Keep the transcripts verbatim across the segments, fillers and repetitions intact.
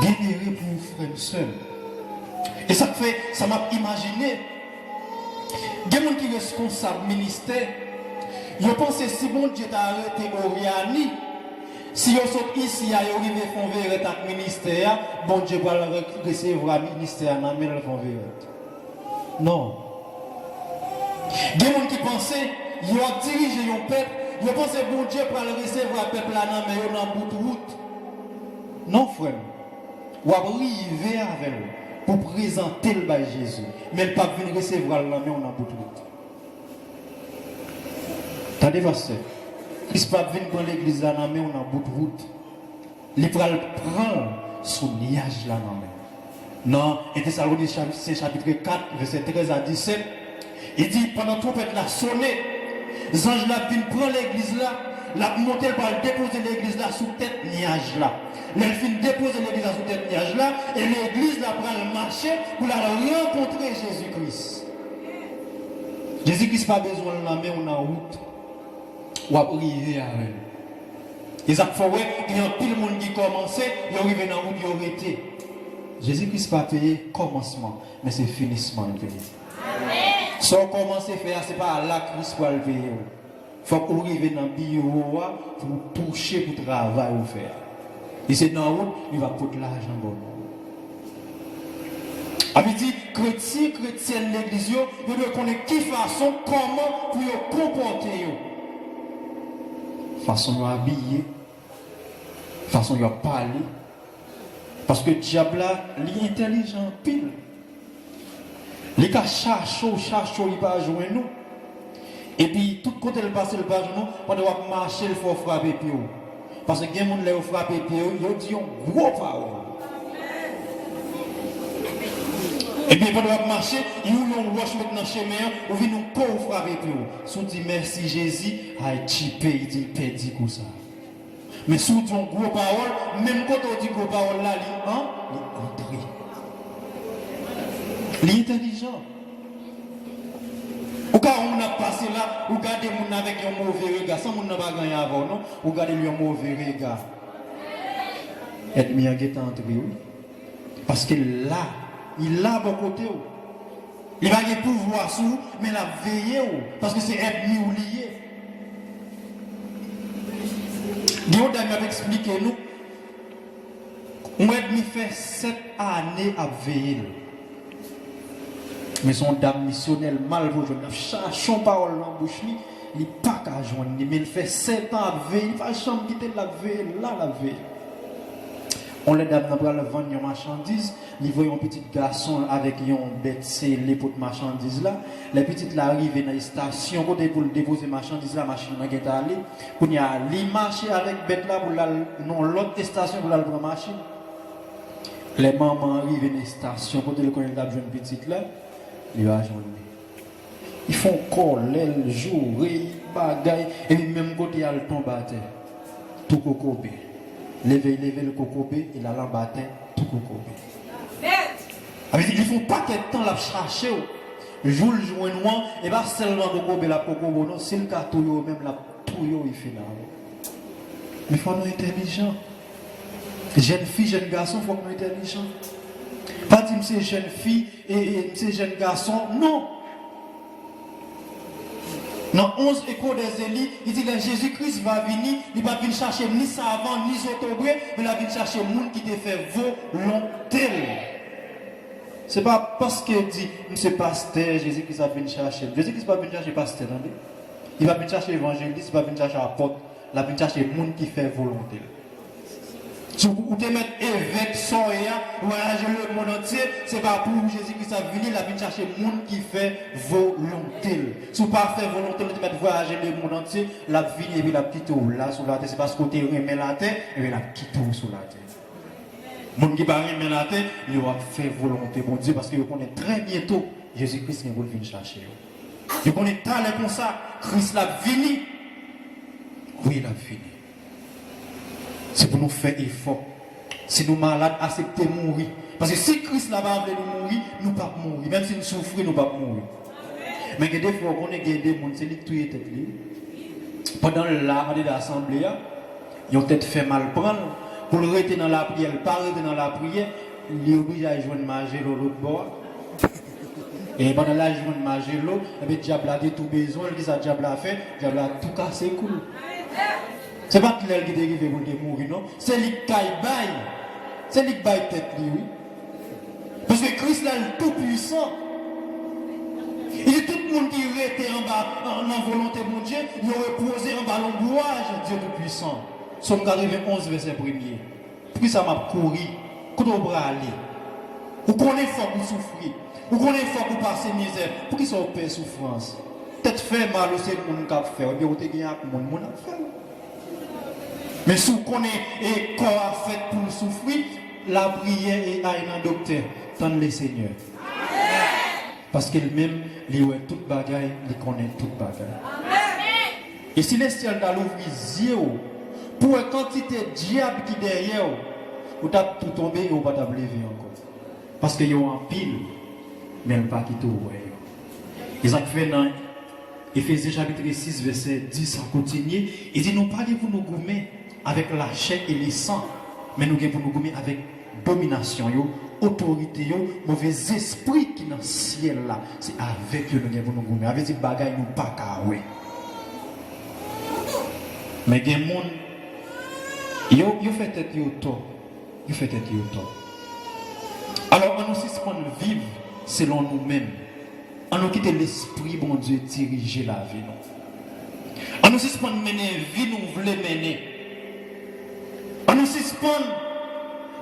Byenere pou ou, frè m, sè m. E sa k fè, sa m ap imajine, gen moun ki reskonsab ministè, yo panse si Bondye ta rete Oryani, si yo sot isi a, yo rive Fonverèt ak ministè a, Bondye pral re-, resevwa ministè a nan men l Fonverèt. Non. Gen moun ki panse yo ap dirije yon pèp, yo panse Bondye pral resevwa pèp la nan men yo nan bout wout. Non, frè m. W ap rive avè l pou prezante l bay Jezi, men l p ap vin resevwa l nan men w nan bout wout. Tande, pastè. Kris p ap vin pran legliz la nan men w nan bout wout. Li pral pran l sou nyaj la nan men l. Nan en Tesalonisyen chapit kat, vèsè trèz a disèt, li di, pandan twonpèt la sonnen, zanj la ap vin pran legliz la, l ap monte, l pral depoze legliz la sou tèt nyaj la. Lè l fin depoze legliz la sou tèt nyaj la, e legliz la pral mache pou l al rankontre Jezi Kris. Jezi Kris pa bezwen l nan men w nan wout. W ap rive avè l. E sa k fè w wè, gen anpil moun ki kòmanse, yo rive nan wout, yo rete. Jezi Kris pa peye kòmansman, men se finisman l peye. Sa w kòmanse fè a, se pa la Kris pral peye w. Fòk ou rive nan biwo a pou w touche pou travay ou fè a. Li se nan wout, li va pot lajan ba w. Sa vle di, kretyen, kretyèn legliz yo, yo dwe konnen ki fason, kòman pou yo konpòte yo. Fason yo abiye, fason yo ap pale. Paske dyab la, li entèlijan anpil. Li ka chache w, chache w, li pa jwenn ou. Epi, tout kote l pase, l pa jwenn ou, pandan w ap mache, l fè w frape pye w. Paske gen moun, lè yo frape pye yo, yo di yon gwo pawòl. Epi, pandan w ap mache, yo woule yon wòch met nan chemen an, ou vin yon kou, ou frape pye w. Si w di, mèsi, Jezi, ay, tchipe, li di l pèdi kou sa. Men si w di yon gwo pawòl, menm kote w di gwo pawòl la, li an, li antre. Li entèlijan. Ou ka wè moun ap pase la, ou gade moun nan avèk yon move rega, san moun nan pa gen anyen avè w non, ou gade l yon move rega. Ènmi an gentan antre, wi. Paske l la, li la bò kote w. Li pa gen pouvwa sou ou, men l ap veye w, paske se ènmi w li ye. Gen yon dam y ap eksplike nou, yon ènmi fè sèt ane ap veye l. Men se yon dam misyonè, l mal pou jwenn. L ap chache yon pawòl nan bouch li, li pa ka jwenn li. Men l fè sèt an ap veye, li pa janm kite l, l ap veye l la, l ap veye l. On lè dam nan pral vann yon machandiz, li voye yon pitit gason l avèk yon bèt sele pot machandiz la. Lè pitit la rive nan estasyon kote pou l depoze machandiz la, machin nan gentan ale. Kounye a, li mache avèk bèt la pou l al nan yon lòt estasyon pou l al pran machin. Lè manman an rive nan estasyon kote l konnen l t ap jwenn pitit la, li pa jwenn li. Li fè yon kòlè, l joure, bagay, epi menm kote a l tonbe atè, tou kokobe. Leve, l leve, l kokobe, e l al anba tè, tou kokobe. Sa vle di, li fè yon pakèt tan l ap chache w. Jou l jwenn ou an, e pa sèlman kokobe l ap kokobe w non, si l ka touye w menm, l ap touye w, li fini avè w. Men fò nou entèlijan. Jèn fi, jèn gason, fòk nou entèlijan. Pa di m se jèn fi, e, e, m se jèn gason. Non! Nan onz Echos des Élyes, li di lè Jezi Kris va vini, li p ap vin chache ni savan, ni zotobre, men l ap vin chache moun ki te fè volonte l. Se pa paske di, m se pastè, Jezi Kris ap vin chache m. Jezi Kris p ap vin chache pastè, tande. Li p ap vin chache evanjelis, li p ap vin chache apòt. L ap vin chache moun ki fè volonte l. Si w, ou te mèt evèk sa w ye a, vwayaje lemonn antye, se pa pou ou Jezi Kris ap vini, l ap vin chache moun ki fè volonte l. Si w pa fè volonte l, ou te mèt vwayaje lemonn antye, l ap vini epi l ap kite w la sou latè. Se paske w te renmen latè, epi l ap kite w sou latè. Moun ki pa renmen latè, yo ap fè volonte Bondye paske yo konnen trè byento Jezi Kris gen pou l vin chache yo. Yo konnen talè konsa, Kris la ap vini. Wi, l ap vini. Se pou nou fè efò. Si nou malad, aksepte mouri. Paske si Kris la pa vle nou mouri, nou p ap mouri. Menm si n soufri, nou p ap mouri. Men gen de fwa, w konnen gen de moun, se li k touye tèt li. Pandan l la, andedan asanble a, yon tèt fè mal pran l, Pou l rete nan lapriyè, l pa rete nan lapriyè, li oblije al jwenn Majelo lòt bò a. E pandan l al jwenn Majelo, ebyen dyab la te tou bezwen l, kisa dyab la fè? Dyab la tou kase kou l. Se pa t lè l ki te rive pou l te mouri, non. Se li k kay bay. Se li k bay tèt li, wi. Paske Kris la, l tou pwisan. Li di tout moun ki rete anba, nan volonte Bondye, yo repoze anba lonbraj Dye Toupwisan. Sòm katrevenn onz, vèsè premye. Poukisa m ap kouri? Kote w prale? Ou konnen fòk ou soufri. Ou konnen fòk ou pase mizè. Poukisa w pè soufrans? Tèt fè mal ou se moun k ap fè w. Ebyen, ou te gen ak moun, moun ap fè w. Men si w konnen e kò a fèt pou l soufri, lapriyè e al nan doktè. Tann Lesenyè. Paske l menm, li wè tout bagay, li konnen tout bagay. E si lesyèl ta louvri zye w pou wè kantite dyab ki dèyè w, ou t ap tou tonbe e ou pa t ap leve ankò. Paske yo anpil, men l pa kite w wè yo. E sa k fè nan Efezyen chapit sis, vèsè dis a kontinye, e di nou pa gen pou nou goumen avèk lachè e lesan, men nou gen pou nou goumen avèk dominasyon yo, otorite yo, move zespri ki nan syèl la. Se avèk yo nou gen pou nou goumen. A vle di bagay nou pa ka wè. Men gen moun, yo, yo fè tèt yo tò. Yo fè tèt yo tò. Alò, ann nou sispann viv selon nou menm. Ann nou kite Lespri Bondye dirije lavi nou. Ann nou sispann mennen vi nou vle mennen. Ann nou sispann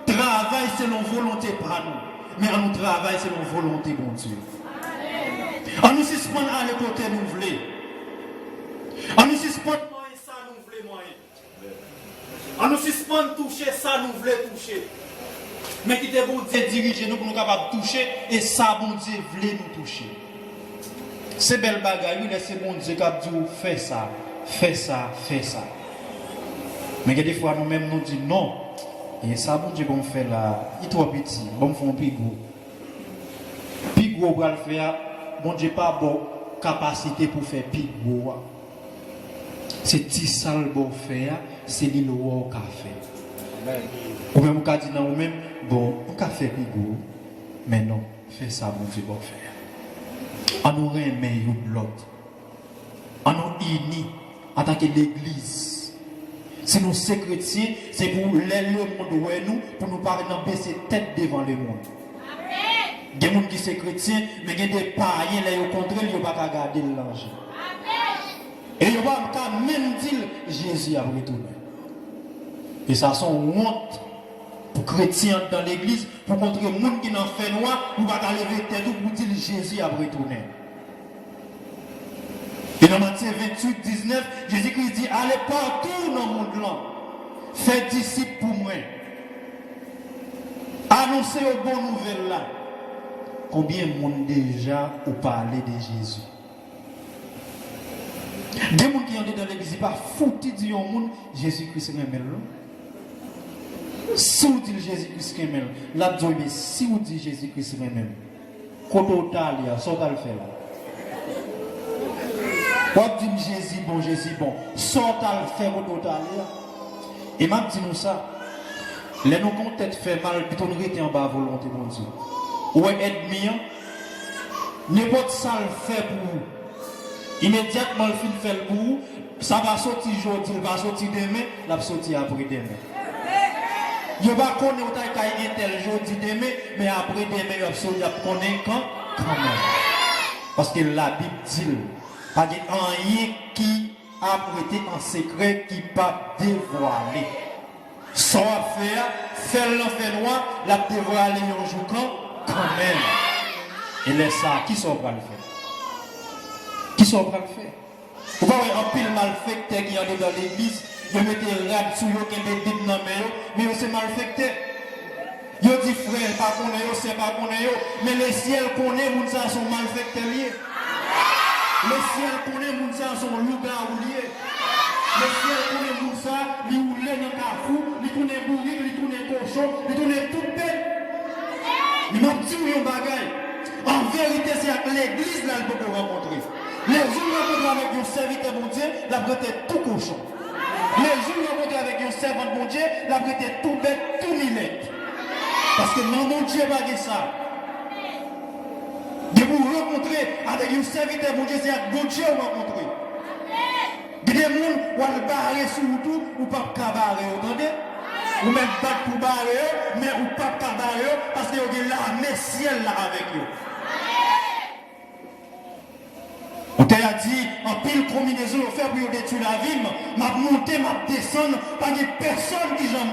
travay selon volonte pa nou, men ann nou travay selon volonte Bondye. Ann nou sispann ale kote nou vle. Ann nou sispann manyen sa nou vle manyen. Ann nou sispann touche sa nou vle touche. Men kite Bondye dirije nou pou nou kapab touche e sa Bondye vle nou touche. Se bèl bagay, wi, lè se Bondye k ap di w fè sa, fè sa, fè sa. Men gen defwa nou menm nou di non. E sa Bondye ban m fè la, li twò piti, ban m fè yon pi gwo. Pi gwo w pral fè a, Bondye pa ba w kapasite pou fè pi gwo a. Se ti sa l ba w fè a, se li l wè w ka fè. Ou menm ou ka di nan ou menm, bon, m ka fè pi gwo, men non, fè sa Bondye ba w fè a. Ann nou renmen youn lòt. Ann nou ini antanke legliz. Si nou se kretyen, se pou lè lemonn wè nou, pou nou pa nan bese tèt devan lemonn. Gen moun ki se kretyen, men gen de payen, lè yo kontre l, yo pa ka gade l nan je. E yo pa ka menm di l, Jezi ap retounen. E sa se yon wont pou kretyen anndan legliz, pou kontre moun ki nan fènwa, ou pa ka leve tèt ou pou di l, Jezi ap retounen. E nan Matye venntuit diznèf, Jezikri di, ale patou nan mond lan, fè disip pou mwen, anonse yo bon nouvèl la. Konbyen moun deja ou pale de Jezi? Gen moun ki andedan legliz, li pa fouti di yon moun Jezikri renmen l, non. Si w di l Jezikri renmen l, l ap di w, ebyen, si w di Jezikri renmen m, kote w t ale a, sa w t al fè la? W ap di m Jezi bon, Jezi bon, sa w t al fè kote w t ale a? E m ap di nou sa, lè nou gen yon tèt fè mal, pito n rete anba volonte Bondye. Ou wè ènmi an, nenpòt sa l fè pou ou, imedyatman l fin fè l pou ou, sa pa soti jodi, l pa soti demen, l ap soti apre demen. Yo pa konnen ou t al kay entèl jodi, demen, men apre demen, y ap soti, y ap konnen kan, kanmenm. Paske Labib di l, pa gen anyen ki ap rete an sekrè ki p ap devwale. Sa w ap fè a, fè l nan fènwa, l ap devwale yon jou kan, kanmenm. E lè sa a, kisa w pral fè? Kisa w pral fè? Ou pa wè anpil malfektè ki andedan legliz, yo mete rad sou yo, kenbe Bib nan men yo, men yo se malfektè. Yo di frè pa konnen yo, sè pa konnen yo, men lesyèl konnen moun sa a se yon malfektè li ye. Lesyèl konnen moun sa a se yon lougawou li ye. Lesyèl konnen moun sa a, li woule nan kafou, li tounen bourik, li tounen kochon, li tounen tout bèt. Men m ap di w yon bagay, an verite, se ak legliz la l poko rankontre. Lejou l rankontre avèk yon sèvitè Bondye, l ap rete tou kochon. Lejou l rankontre avèk yon sèvant Bondye, l ap rete tou bèt, tou milèt. Paske nan Bondye pa gen sa. Depi w rankontre avèk yon sèvitè Bondye, se ak Bondye w rankontre. Gen de moun, w al bare sou wout ou, ou p ap ka bare yo, tande. Ou mèt bat pou bare yo, men ou p ap ka bare yo, paske yo gen lame syèl la avèk yo. Otè a di, anpil konbinezon yo fè pou yo detwi lavi m. M ap monte, m ap desann, pa gen pèsonn ki janm